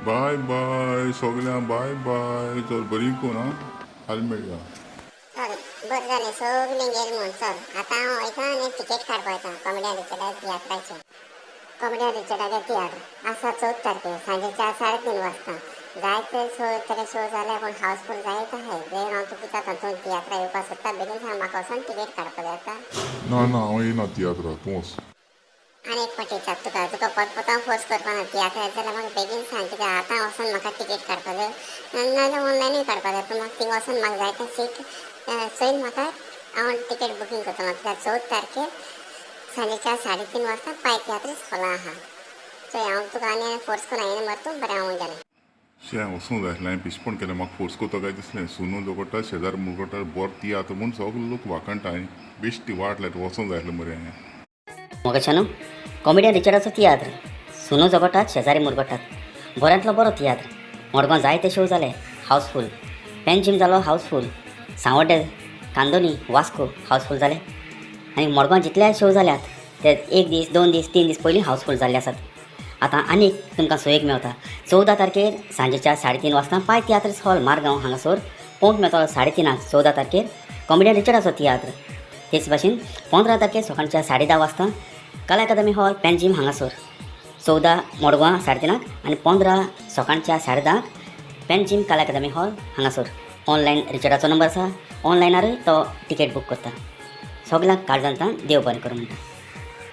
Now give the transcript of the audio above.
बाय बाय सगळ्यांक बाय बाय. चल बरी कोन आं, फाल्यां मेळया. चल बरें जालें सगलीं गेलीं म्हूण. चल आतां हांव वयता आनी तिकेट काडपाक वयता कॉमेडियन रिचर्डा तियात्राची. कॉमेडियन रिचर्डागे तियात्र आसा 14 तारखेर सांजेच्या 3:30 वाजता. जायते शो तरे शो जाले पूण हाऊसफूल जायत आहाय. देन हांव तुका विचारता, तूं तियात्रा येवपाक सोदता? बेगीन सांग म्हाका, वचोन तिकेट काडपाक जाय आतां. ना ना, हांव येयना तियात्राक, तूं वच. आनी एक फावटी विचारता तुका, तुका परत हांव फोर्स करपाना. तियात्रा येता जाल्यार म्हाका बेगीन सांग, कित्याक आतां वचोन म्हाका तिकेट काडपाक जाय, नाजाल्यार ऑनलायनूय काडपाक जाय. पूण म्हाका थिंगा वचोन म्हाका जाय तें सीट चोयन म्हाका हांव तिकेट बुकींग करतलो, कित्याक 14 तारखेर सांजेच्या 3:30 वाजता पाय तियात्रीस हॉला आहा. चोय हांव तुका आनी फोर्स करून हांवें मरे तूं बरें हांव गेलें. शे, वचूंक जाय आसलें. हांवें पिशपण केलें, म्हाका फोर्स करता काय दिसलें. सुनू जोगोटा शेजार मुरगोटा बरो तियात्र म्हूण सगलो लोक वाखाणटा. हांवें बेश्टी वाट लायता, वचूंक जाय आसलें मरे हांवें. मोगाशानो, कॉमेडियन रिचर्डाचो तियात्र सुनो जगोटात शेजारी मुरगोटात बऱ्यांतलो बरो तियात्र. मडगांव जायते शो जाले हाऊसफूल. पेंजीम जालो हाऊसफूल, सांवड्डे, कांदोली, वास्को हाऊसफूल जाले. आनी मडगांव जितले शो जाल्यात ते 1 दीस 2 दीस 3 दीस पयलीं हाऊसफूल जाल्ले आसात. आतां आनीक तुमकां सोयीक मेवता 14 तारखेर सांजेच्या 3:30 वाजता पाय तियात्रीस हॉल मारगांव हांगासर पोवंक मेळटलो 3:30 14 तारखेर कॉमेडियन रिचर्डाचो तियात्र. तेच भाशेन 15 तारखेर सकाळच्या 10:30 वाजता कला अकादमी हॉल पेंजीम हांगासर. 14 मडगांव 3:30 आनी 15 सकाळच्या 10:30 पेंजीम कला अकादमी हॉल हांगासर. ऑनलायन रिचर्डाचो नंबर आसा, ऑनलायनारूय तो तिकेट बूक करता. सगल्यांक काळजांतल्यान देव बरें करूं म्हणटा.